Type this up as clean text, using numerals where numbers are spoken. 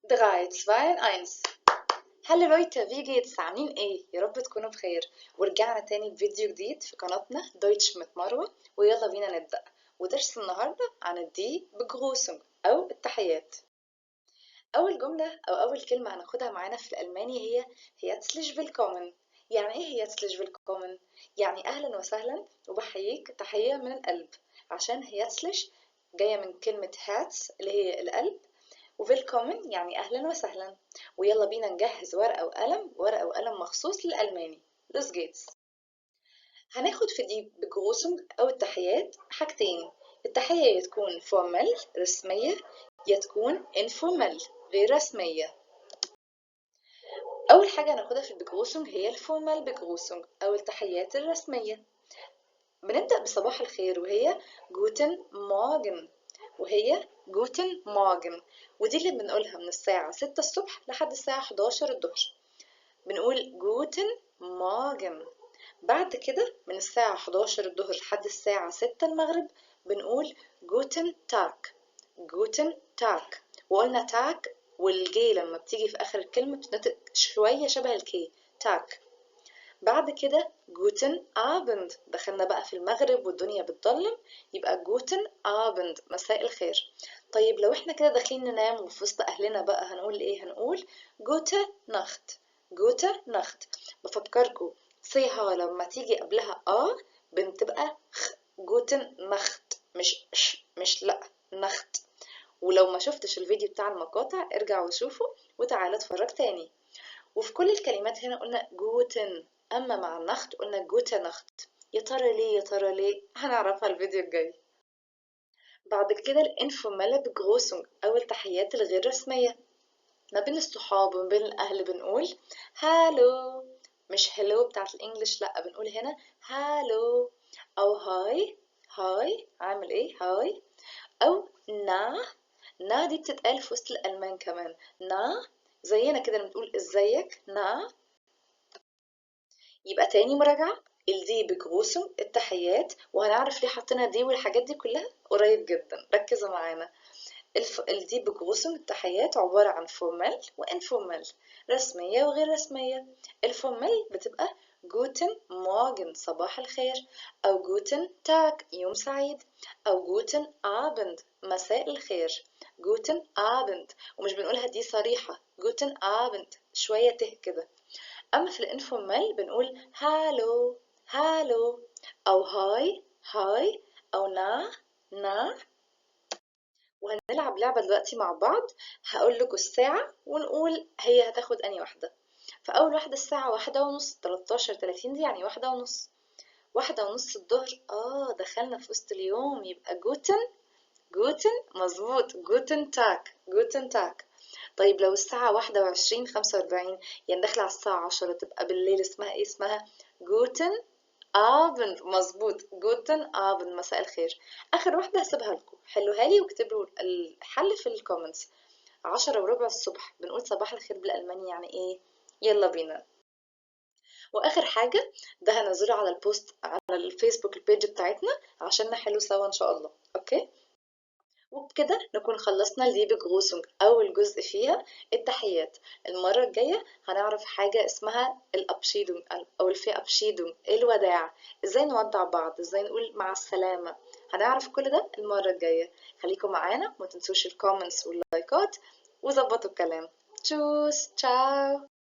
3 2 1. Hallo Leute، wie geht's؟ عاملين ايه؟ يا رب تكونوا بخير. ورجعنا تاني بفيديو جديد في قناتنا Deutsch mit مروة، ويلا بينا نبدأ. ودرس النهاردة عن ال die Begrüßung أو التحيات. أول جملة أو أول كلمة هناخدها معانا في الألماني هي herzlich willkommen. يعني ايه herzlich willkommen؟ يعني أهلا وسهلا وبحييك تحية من القلب، عشان herzlich جاية من كلمة Herz اللي هي القلب، و willkommen يعني أهلا وسهلا. ويلا بينا نجهز ورقة وقلم، ورقة وقلم مخصوص للألماني. Los geht's. هناخد في die Begrüßung أو التحيات حاجتين: التحية يا تكون formell رسمية، يا تكون informell غير رسمية. أول حاجة هناخدها في ال Begrüßung هي ال formelle Begrüßung أو التحيات الرسمية. بنبدأ بصباح الخير وهي Guten Morgen، وهي Guten Morgen، ودي اللي بنقولها من الساعة 6 الصبح لحد الساعة 11 الظهر، بنقول Guten Morgen. بعد كده من الساعة 11 الظهر لحد الساعة 6 المغرب بنقول Guten Tag، Guten Tag. وقلنا Tag وال G لما بتيجي في آخر الكلمة بتنطق شوية شبه ال K، Tag. بعد كده Guten Abend، دخلنا بقى في المغرب والدنيا بتضلم، يبقى Guten Abend مساء الخير. طيب لو احنا كده داخلين ننام وفي وسط اهلنا بقى هنقول ايه؟ هنقول Gute Nacht، Gute Nacht. بفكركم CH لما تيجي قبلها A بتبقى خ، Guten Nacht، مش ش، مش لا، Nacht. ولو ما شفتش الفيديو بتاع المقاطع ارجع وشوفه وتعالى اتفرج تاني. وفي كل الكلمات هنا قلنا Guten، أما مع Nacht قلنا Gute Nacht. يا ترى ليه؟ يا ترى ليه؟ هنعرفها الفيديو الجاي. بعد كده ال informelle Begrüßung أو التحيات الغير رسمية ما بين الصحاب وما بين الأهل، بنقول Hallo، مش hello بتاعت ال English، لأ، بنقول هنا Hallo أو Hi، Hi عامل ايه، Hi، أو Na. Na دي بتتقال في وسط الألمان كمان، Na زينا كده لما بتقول ازيك، Na. يبقى تاني مراجعة ال die Begrüßung التحيات، وهنعرف ليه حطينا die والحاجات دي كلها قريب جدا، ركزوا معانا. ال die Begrüßung التحيات عبارة عن formell و informell، رسمية وغير رسمية. ال formell بتبقى Guten Morgen صباح الخير، أو Guten Tag يوم سعيد، أو Guten Abend مساء الخير، Guten Abend. ومش بنقولها دي صريحة، Guten Abend شوية ته كده. أما في ال informell بنقول Hallo، Hallo، أو Hi، Hi، أو Na، Na. وهنلعب لعبة دلوقتي مع بعض، هقول لكم الساعة ونقول هي هتاخد أنهي واحدة. فأول واحدة الساعة 1:30، 13:30 دي يعني 1:30، 1:30 الظهر، دخلنا في وسط اليوم، يبقى Guten، Guten مظبوط، Guten Tag، Guten Tag. طيب لو الساعة 21:45، يعني داخلة على الساعة 10، تبقى بالليل، اسمها ايه؟ اسمها Guten Abend مظبوط، Guten Abend مساء الخير. آخر واحدة هسيبها لكم، حلوها لي واكتبوا الحل في ال comments. 10:15 الصبح بنقول صباح الخير بالألماني يعني ايه؟ يلا بينا. واخر حاجة ده هنزله على ال post على الفيسبوك ال page بتاعتنا عشان نحله سوا ان شاء الله، okay؟ وبكده نكون خلصنا ال die Begrüßung اول جزء فيها التحيات. المرة الجاية هنعرف حاجة اسمها ال Abschiedung او ال Verabschiedung، الوداع، ازاي نودع بعض، ازاي نقول مع السلامة. هنعرف كل ده المرة الجاية. خليكم معانا وما تنسوش ال comments واللايكات وظبطوا الكلام. Tschüss، ciao.